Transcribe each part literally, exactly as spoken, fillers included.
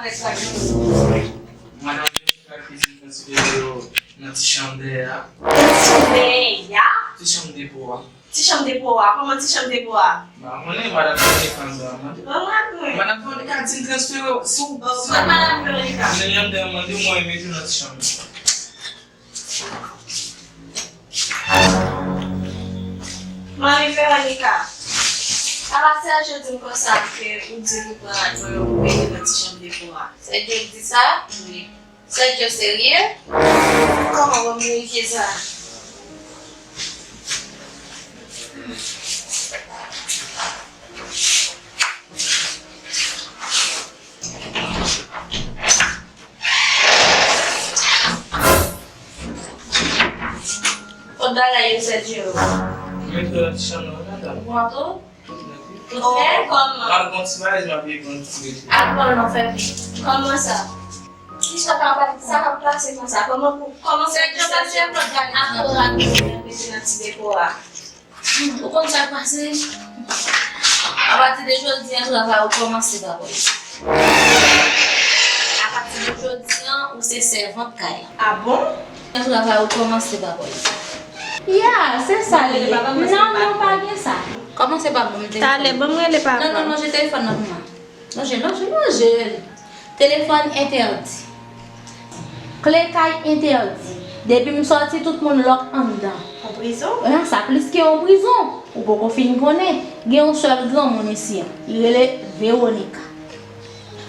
Madan Veronika, kizin pran ti bebe yo nan ti chanm dèyè a. Nan ti chanm dèyè a? Ti chanm depo a. Ti chanm depo a? Kòman ti chanm depo a? M pa konnen, madan Veronika anndan an mande. Ban m rale mwen. Madan Veronika di m transfere w, si w... Ban m rale madan Veronika. Mwen anndan an mande, mwen mete w nan ti chanm nan. Manmi Veronica, apa sèl jodi m konsa ke ou di m pran rad mwen yo pou mete nan ti chanm depo a. Sèl jodi sa? Wi. Sèl jodi serye? Kòman, ban m verifye sa? Kot bagay yo, Sergio? Mete yo nan ti chanm nan, madanm. Ou pran tou? Tout fè? Kòman? M ap pran ti valiz, m ap vin pran ti valiz. Al pran l non, fè vit. Kòman sa? Kisa k ap, sa k ap pase konsa? Kòman pou, kòman Sergio pase yon lòt valiz nan tou? Mete nan ti depo a. Ou konn sa k pase? Apati de jodi an, travay ou kòmanse pa bò isit. Apati de jodi an, ou se sèvant kay la. A bon? Travay ou kòmanse pa bò isit. Ya, se sa li ye. Non, non, pa gen sa. Kòman se pa bon, m te... Talè, ban m rele papa. Non, non, non, je telefòn nan pou mwen. Lonje, lonje, lonje. Telefòn entèdi. Kle kay entèdi. Depi m sòti, tout moun lòk anndan. Yon prizon? An, sa plis ke yon prizon. Ou poko fin konnen. Gen yon sèl granmoun isi an. Li rele Veronica.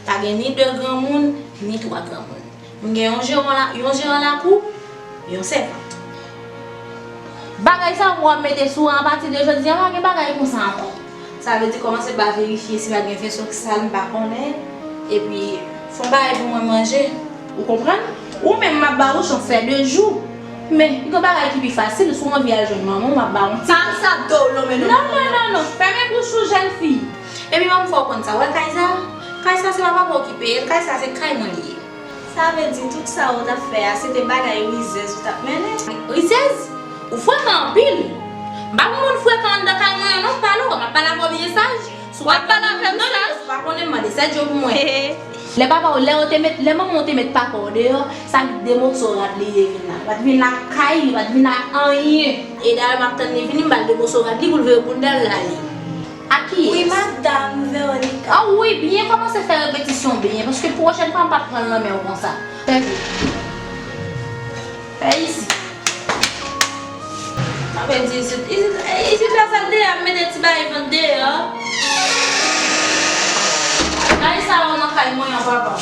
Pa gen ni de granmoun, ni twa granmoun. M gen yon jeran la, yon jeran lakou, yon sèvant. Bagay sa w ap mete sou an, apati de jodi an, pa gen bagay konsa ankò. Sa vle di kòmanse pa verifye si pa gen vèso k sal, m pa konnen. Epi, fè yon bagay pou mwen manje. Ou konprann? Ou menm, m ap ba ou chans fè de jou. Men, gen bagay ki pi fasil, si w anvi al jwenn manman w, m ap ba w yon ti... Sa, sa do w lonmen non. Non, non, non, non. Fèmen bouch ou, jèn fi. Epi ban m fè w konn sa, w wè kay sa? Kay sa se pa papa w ki peye l, kay sa se kay mwen li ye. Sa vle di tout sa w t ap fè a, se te bagay rizèz ou t ap mennen? Rizèz? Ou frekan anpil. M pa gon moun frekan anndan kay mwen an non, pale w, m ap pale avè w byen saj. Si w ap pale avè m saj, si w pa konnen, mande Sergio pou mwen. Lè papa w, lè yo te met, lè manman w te met papa w deyò, sa vit de moso rad li te vin la. Li pa t vin la kay, li pa t vin ak anyen. E dayè m ap tann li vini, m ba l de moso rad li pou l vire bounda l ale. Ak kiyès? Wi, madanm Veronica. Ah wi, byen kòmanse fè repetisyon byen, paske pwochèn fwa m p ap pran l nan men w konsa. Fè vit. Fè isit. Sa vle di isit, isit, isit la sal deyò, ap mete ti bagay vant deyò. Bagay sa yo nan kay mwen an, papa.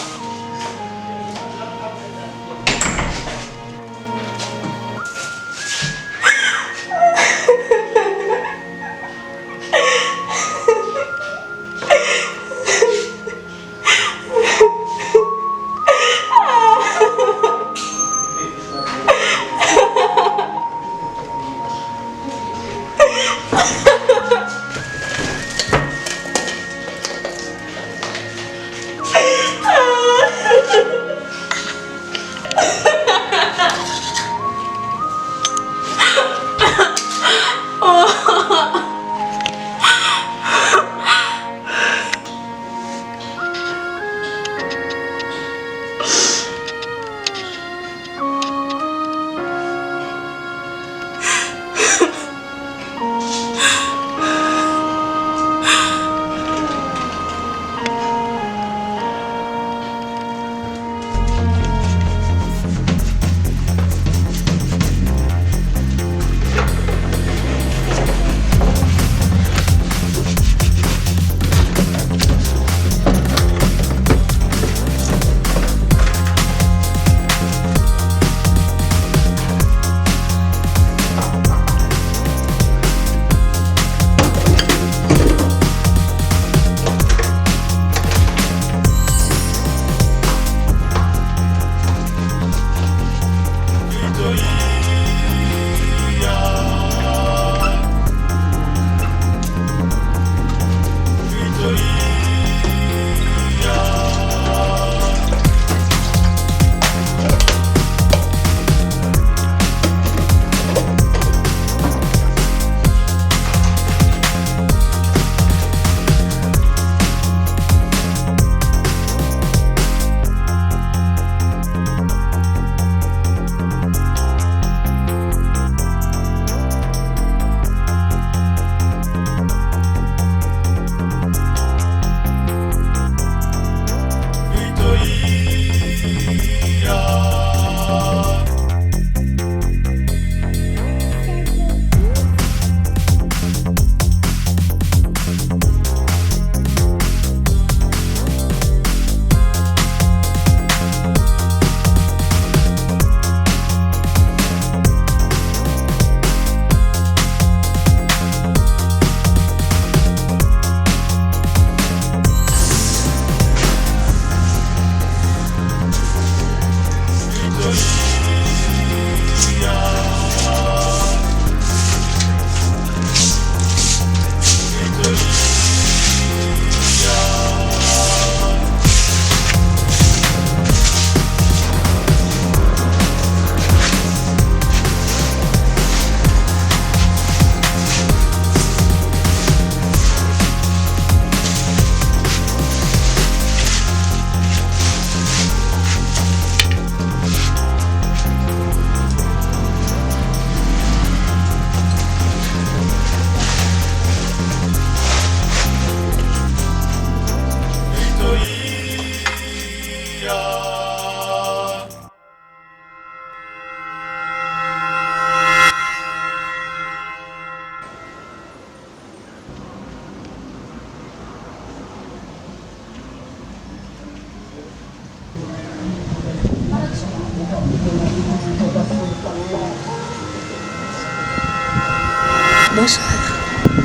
Bonswa.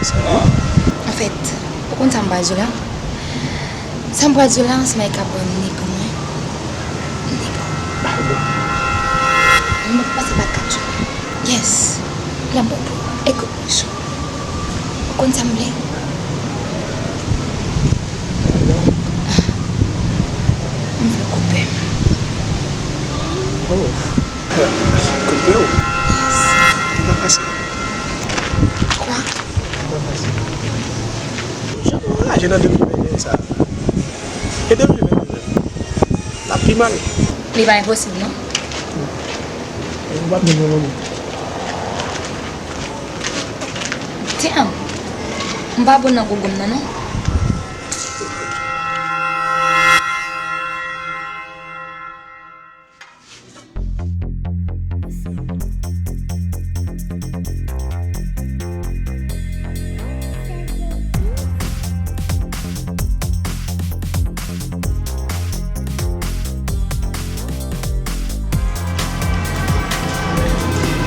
Sa va? Anfèt, ou konn sa m pral di w la? Sa m pral di w la, se Mike k ap ban m ni pou mwen, ni pou ou. Ah bon? Mwen pase pa kat jou. Yes. L ap bon pou ou. Ekout mwen, chou. Ou konn sa m vle? M vle koupe m. Oh. Koupe w? Yes. Li pa fasil. Kwa? Li pa fasil. Jan nou anraje nan de mil venn de sa. E de mil venn de l ap pi mal. Li pa enposib, non. Ou p ap menm nan moman. Damn! M pa bon nan gougoum nan, non.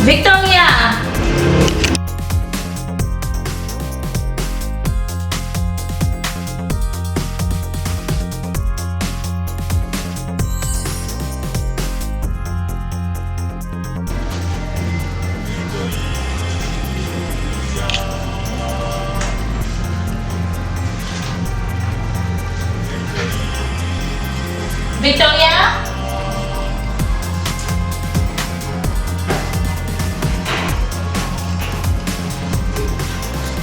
Victoria! Victoria?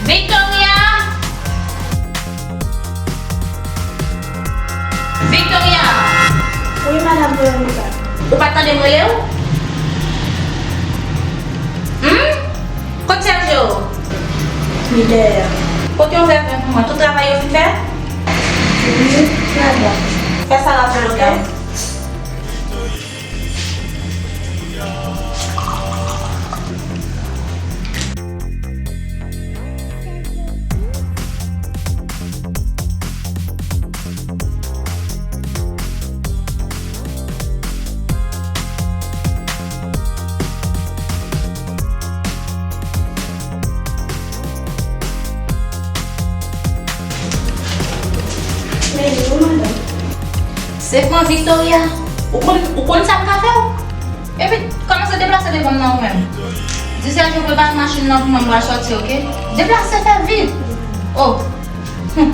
Victoria? Victoria! Wi, madanm Veronica. Ou pa tande m rele w? Hmm? Kot Sergio? Li dèyè. Pote yon vè ven pou mwen. Tout travay yo fin fè? Wi, madanm. Fè sa rapid, oke? Se fran Victoria. Ou konn, ou konn sa m ka fè w? Epi, kòmanse deplase devan m nan ou menm. Di Sergio prepare machin nan pou mwen, m pral sòti, oke? Deplase, fè vit! Oh! Hum.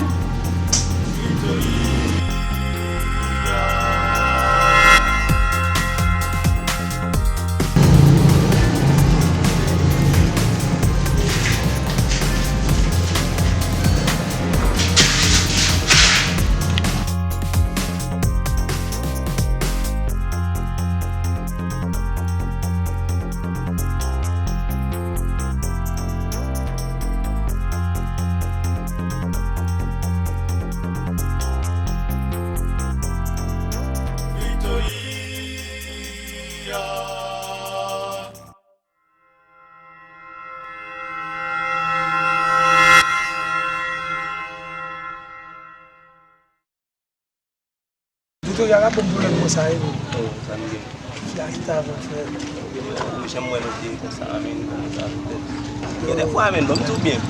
Victoria ka ban m pwoblèm konsa, wi. Oh, sa m gen. Fi a ki ta avan, frè. Ou janm wè nou te konsa, men, konsa, petèt. Gen de fwa, men, ban m di w byen.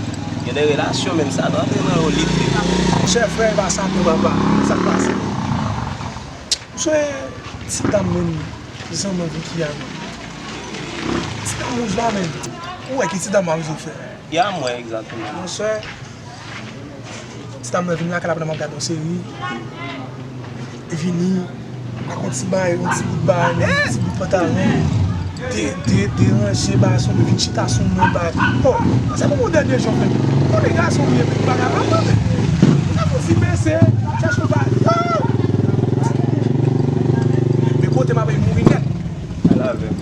Gen de relasyon, men, sa nou antre nan yo lit, wi. Monchè, frè, e pa sa tou, papa. Sa k pase? Monchè, ti dam, men, zanmi Vicky a, men. Ti dam wouj la, men. Ou wè ki ti dam wouj ou fè? Ya, m wè, egzakteman. Monchè, ti dam nan vin lakay la pandan m ap gade yon seri. Li vini ak yon ti bagay, yon ti bout bagay, yon ti bout pantalon. De, de, deranje bagay sou mwen, vin chita sou mwen, bagay. Oh, se pou mwen dènye jou, men. Konnen gason m ye, men, bagay pa tande. Sa pou ti bese, chèche yon bagay. Oh! Men kote m ap mouri nèt. Al avè m.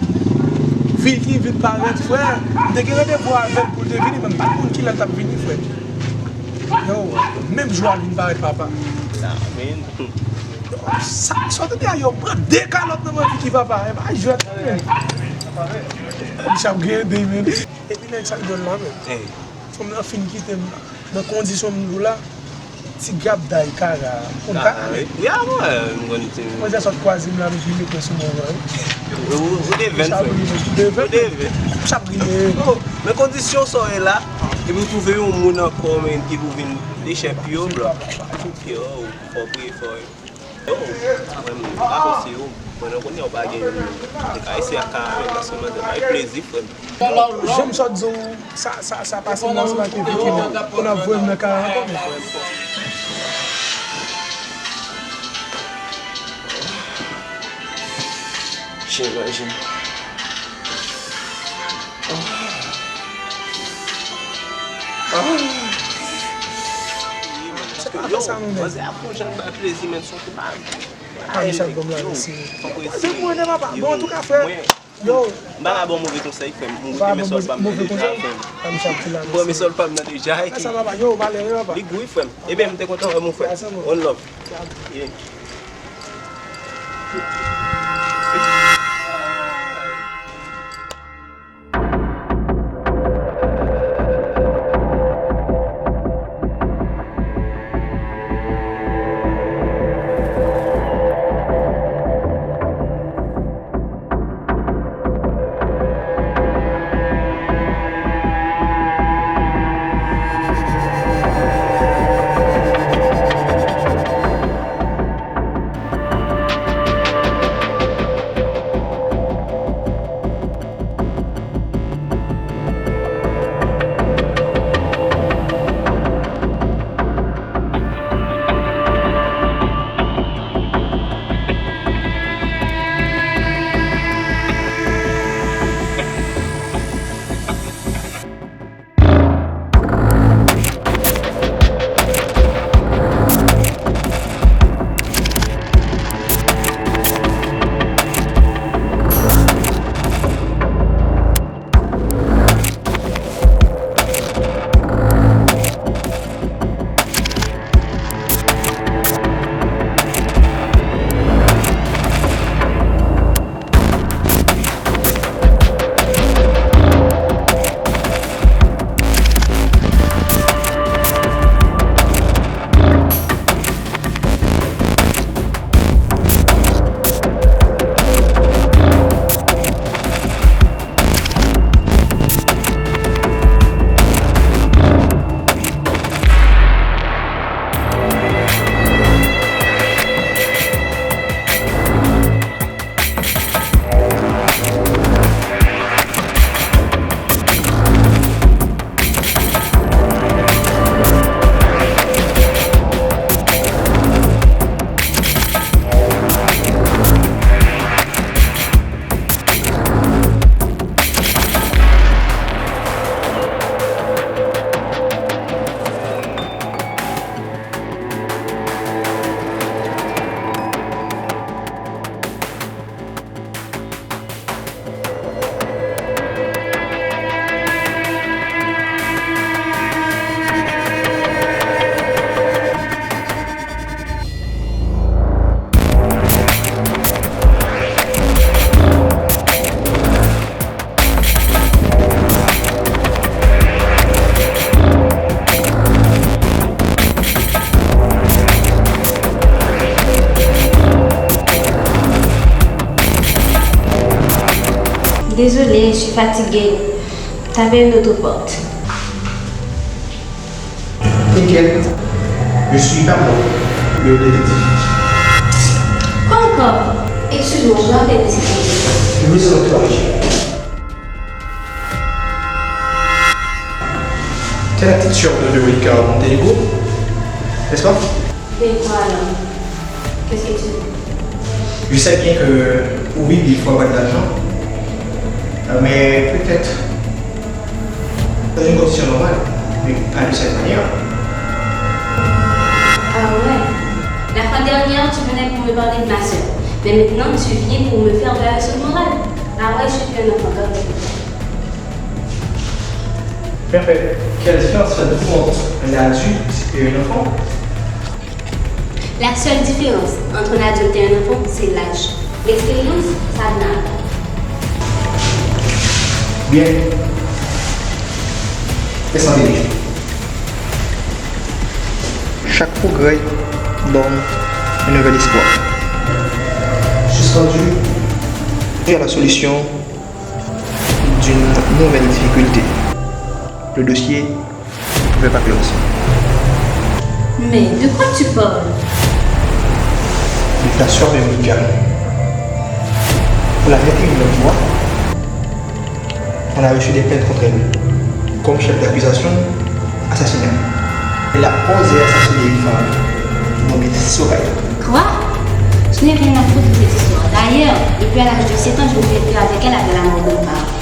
Vicky vin parèt, frè. M te gen randevou avè l pou l te vini, men m pa t konn kilè l t ap vini, frè. Yo, menm jou a l vin parèt, papa. Amen. Sa, sa w tande a, yo pran de kalòt nan men Vicky, papa. E pa jwèt, men. Misye ap grede, men. Epi nèg sa k dwòl la, men. Fanm nan fin kite m nan kondisyon m ye la. Ti gabday kara. Konn kara, men. Ya, mwen, m konn ti. Mwen, jè sòt kwaze m la, men jwi mete sou mwen, wi. Ou, ou devèn, frè. Ou devèn. Ou devèn. Chap riye. Oh, men kondisyon sa w ye la, Nou twouve yon moun ankò, men, ki pou vin dechèpiye w, bro. Yo, fò priye fò yo. Yo, frè m, m pa panse yo. Mwen, nan kounye a, w pa gen yon moun. Te ka ese ak karamèl, paske manzè bay plezi, frè m. Jan m sot di w, sa, sa, sa pase m nan, se pa ke Vicky, non. Pou n ap voye m nan kay ankò, men. Chen manje. Yo, manzè ap fè yon jan bay plezi, men, son kou pa. Pa Michel Gom la, mesi. Se mwen, papa. Bon, antouka, frè. Yo. M pa ka ba w move konsèy, frè m. M rete men sòl pa m nan deja, frè m. M pran men sòl pa m nan deja. Sa, papa. Yo, valè, papa. Li gou, wi, frè m. Ebyen, m te kontan wè w, mon frè. One love. Yeah. Désolé, je suis fatiguée. Tapez une autre porte. T'inquiète, je suis pas mort, le détective. Quoi encore ? Excuse-moi, je m'appelle Détective. Nous sommes corrigés. T'es la petite sœur de Véronica Montego, n'est-ce pas ? Ben quoi alors ? Qu'est-ce que tu veux ? Je sais bien que, oui, il faut avoir de l'argent, euh, mais peut-être dans une condition normale, mais pas de cette manière. Ah ouais. La fois dernière, tu venais pour me parler de ma sœur. Mais maintenant, tu viens pour me faire de la leçon de morale. Ah ouais, je suis plus un enfant, comme d'habitude. Mais en fait, quelle différence fait-il entre un adulte et un enfant ? La seule différence entre un adulte et un enfant, c'est l'âge. L'expérience, ça n'a pas. Bien. Laisse-moi vérifier. Chaque progrès donne un nouvel espoir. Suspendu. Vers la solution d'une nouvelle difficulté. Le dossier Je vais pas pleurer. Mais de quoi tu parles? Il t'a surveillé au Nigeria. Pour la vingt et unième fois, on a reçu des plaintes contre elle comme chef d'accusation assassinat. Elle a osé assassiner une femme nommée Soraya. Quoi? Je n'ai rien à foutre de cette histoire. D'ailleurs, depuis à l'âge de sept ans, je ne vis plus avec elle après la mort de mon père.